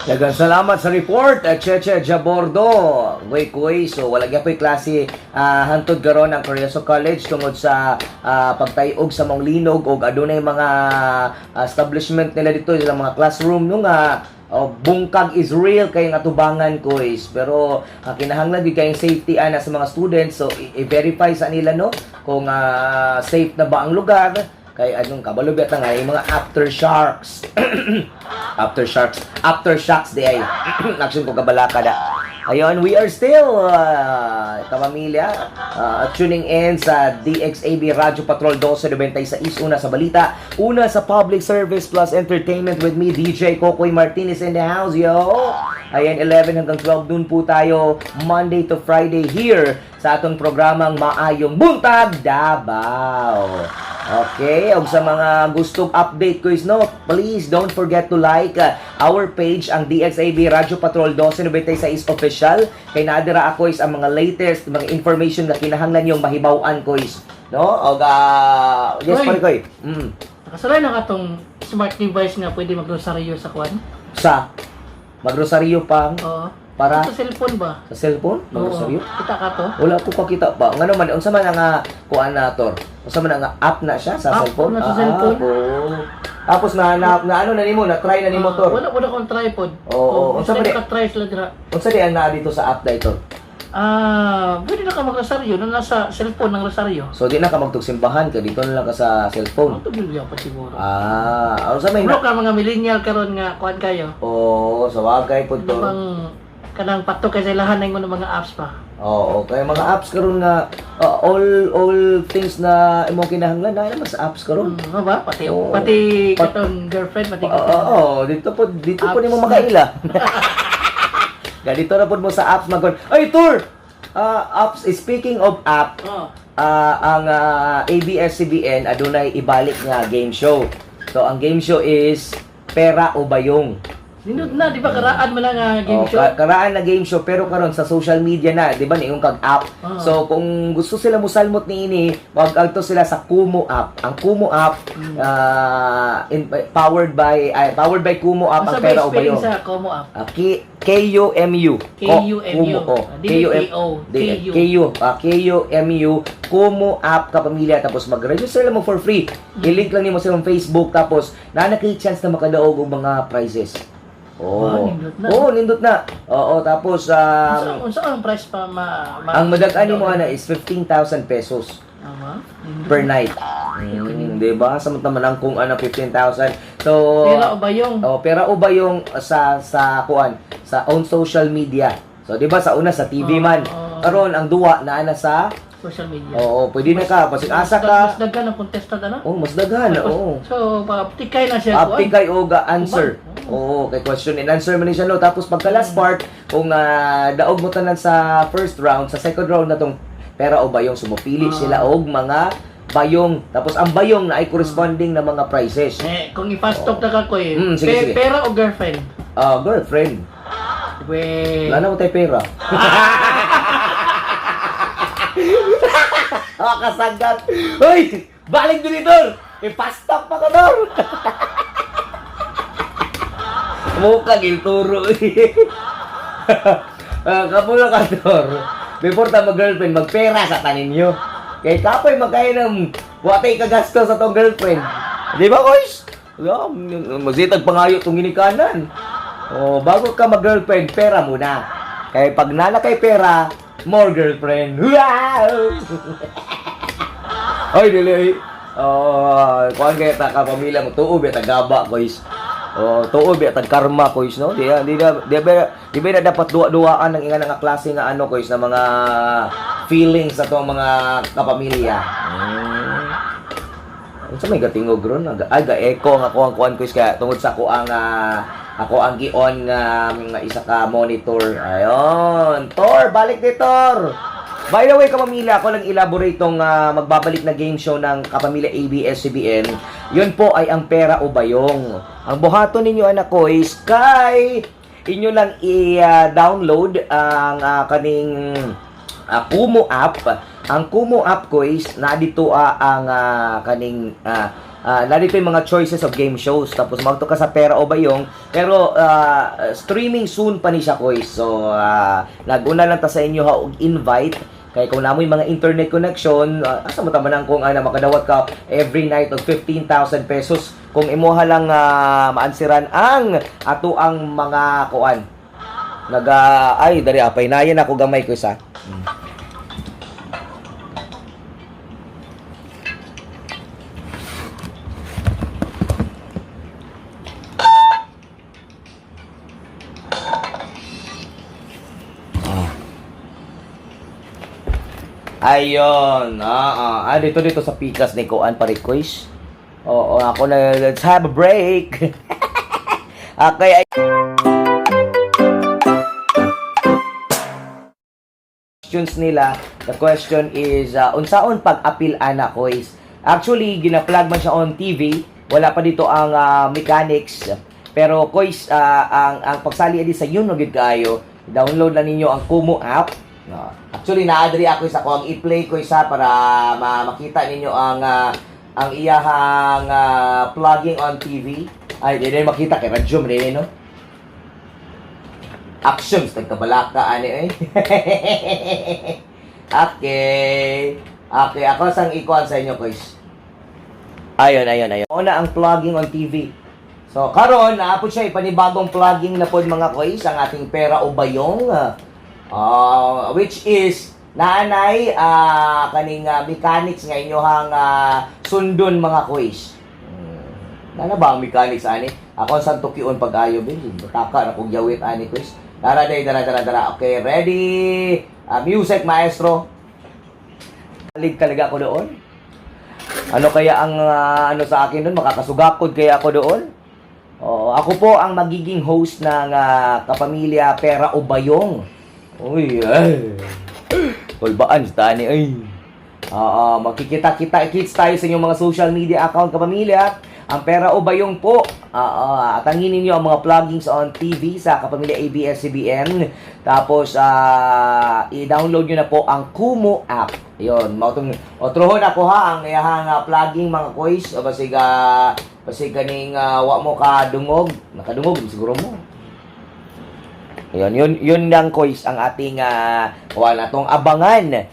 Daghang salamat sa report, Cheche Jabordo. Way kuy, so wala gyapoy klase hantod karon ang Correoso College tungod sa pagtayog sa mong linog og adunay mga establishment nila dito, ilang mga classroom no nga, oh, bungkag is real kay nga tubangan, kuys. Pero kinahanglan gyud kayong safety ana sa mga students, so i-verify sa nila no kung safe na ba ang lugar kay anong kabalo biya ta nga yung mga aftershocks, aftershocks, aftershocks di ay action ko kabalaka da. Ayun, we are still kapamilya tuning in sa DXAB Radyo Patrol 1296, una sa balita, una sa public service plus entertainment, with me, DJ Kokoy Martinez, in the house, yo. Ayan, 11 hanggang 12 noon po tayo Monday to Friday here sa atong programang Maayong Buntag Davao. Okay, og sa mga gustong update ko is no, please don't forget to like our page, ang DXAB Radyo Patrol 1296 Official, kay naa dira ako is ang mga latest mga information na kinahanglan yung mahibaw-an ko is no. Og yes. Hoy. Pare koy. Nakasulay na katong smart device nga pwede magrosaryo sa kwan. Sa magrosaryo pang Oo. Para sa cellphone ba? Sa cellphone magrosaryo? Oo. Kita ka to? Wala ko kakita pa. Ngano man, unsa man ang kuan na tor? Unsa man ang app na siya sa App cellphone? na sa cellphone. Oo. Tapos na ano na nimo, na try na nimo Ah, tor. wala wala akong tripod. Oo, unsa unsa man ba try sila dira? Unsa di ang naa dito sa app na ito? Ah, pwede na ka magrosaryo na nasa cellphone ng rosaryo. So di na ka magtugsimbahan ka dito na lang ka sa cellphone. Ang tubig pa siguro. Ah, unsa may Bro ka mga millennial karon nga kuan kayo. Oo, sa wagay pud Ano to. bang kanang patok kay sa ilahan ng mga apps pa. Oo, kay mga apps karon nga all things na imong kinahanglan na naman sa apps karon. Ano ba? Pati Oo. pati katong girlfriend, pati Oo, oo, dito po Apps nimo na. makaila. Ganito na po mo sa apps mag. Ay, tour. Ah, apps, speaking of app, ang ABS-CBN adunay ibalik nga game show. So ang game show is Pera o Bayong. Nindot na, di ba karaan man lang nga game Oh, show? Karaan na game show pero karon sa social media na, di ba, niingon kag app. So kung gusto sila musalmot niini, mag-adto sila sa Kumu app. Ang Kumu app powered by Kumu app Unsa ang ba Pera o spelling Bayong. sa Como app? K-U-M-U. K-U-M-U. Kumu, oh. Ah, dili K-U-M K-O. Di- K-U. K-U. K-U-M-U. Kumu app, kapamilya. Tapos mag-register lang mo for free. I-link lang nimo sa imong Facebook. Tapos naa na kay chance na makadaog og mga prizes. Oh. Ah, nindot na. Oo, nindot na. Oo, tapos Unsa ang price pa ma ang madag-an nimo ana is 15,000 pesos Ama? Nindot. per night. Di ba? Samot naman ang kung ano 15,000. So, Pera o bayong? Oh, pera o ba yung sa kuan, sa own social media. So, di ba sa una sa TV man. Oo. Karon ang duwa naa na sa Social media. Oo, pwede na ka pasig asa ka. Mas daghan ang contestant ano? Oh, mas daghan, oo. So, paaptikay na siya. Apti kuan. kay og answer. Oo, kay question and answer man ni siya no. Tapos pagka last part, kung daog mo tanan sa first round, sa second round na tong pera o bayong, sumupili sila og mga bayong. Tapos ang bayong na ay corresponding na mga prizes. Eh, kung i-fast talk na ka ko eh. Sige, sige. Pera o girlfriend? Ah, girlfriend. We. Wala na mo tayo pera. Ah, kasagat. Hoy! Balik din ito! I-fast talk pa ka doon! Mukha gilturo. Ah, kapula ka, Tor. Before ta mag-girlfriend, magpera sa tanin nyo. Kay kapoy magkaya ng watay kagasto sa tong girlfriend. Di ba, guys? Yeah, mazitag pangayo tong ginikanan. Oh, bago ka mag-girlfriend, pera muna. Kay pag nalakay pera, more girlfriend. Wow! Ay, dili. Ay. Oh, kuan kay ta ka pamilya mo tuo ba gaba, guys. Oh, tuo ba tag karma, guys, no? Di di di ba di ba na dapat duwa-duwaan ang inga nga klase nga ano, guys, na mga feelings sa atong mga kapamilya. Unsa may gatingog ron? Ay, ga-echo ang ako ang kuan, guys, kaya tungod sa ako ang ako ang gi-on nga isa ka monitor. Ayon. Tor, balik ni Tor. By the way, kapamilya, ako lang elaborate tong magbabalik na game show ng Kapamilya ABS-CBN. Yun po ay ang Pera o Bayong. Ang buhaton ninyo, anak ko, is kay inyo lang i-download ang kaning Kumu app. Ang Kumu app ko is na dito ang kaning Narito yung mga choices of game shows. Tapos magto ka sa Pera o Bayong. Pero streaming soon pa ni siya, Kois. So naguna lang ta sa inyo ha og invite. Kay kung namoy mga internet connection, asa mo taman kung ana makadawat ka every night og 15,000 pesos kung imuha lang maansiran ang ato ang mga kuan. Naga ay dari apay nayan ako gamay ko isa. Ayon. Dito dito sa pikas ni Kuan Parikoys. Oo, ako na, let's have a break. Okay. Questions nila. The question is, unsaon pag-apil ana, Kois? Actually, gina-plug man siya on TV. Wala pa dito ang mechanics. Pero Kois, ang pagsali adi sa yun, no, gid kaayo. Download na ninyo ang Kumu app. No. Actually, naadri ako sa ko ang i-play ko isa para makita ninyo ang iyahang plugging on TV. Ay, di na makita kay radyo man din, no? Actions nagkabalaka ani eh. Okay. Okay, ako sang ikuan sa inyo, guys. Ayon, ayon, ayon. Una ang plugging on TV. So, karon naapod siya ipanibagong plugging na pod mga kois ang ating Pera o Bayong. Which is naanay kaning mechanics nga inyohang sundon mga kois. Nana ba ang mechanics ani? Ako ang santukion pag-ayo bin. Taka na kog yawit ani kois. Dara day, dara dara dara. Okay, ready? Music maestro. Alig talaga ako doon. Ano kaya ang ano sa akin doon? Makakasugakod kaya ako doon? Oo, ako po ang magiging host ng Kapamilya Pera o Bayong. Uy, ay. Kulbaan sa tani, ay. Oo, magkikita-kita kits tayo sa inyong mga social media account, kapamilya. Ang Pera o Bayong po. Oo, atangin ninyo ang mga pluggings on TV sa Kapamilya ABS-CBN. Tapos, i-download nyo na po ang Kumu app. Ayun, mautong otrohon ako ha ang iyahang plugging mga kois o basig basig kaning wa mo kadungog, nakadungog siguro mo. Ayun, yun, yun lang kois ang ating wala tong abangan.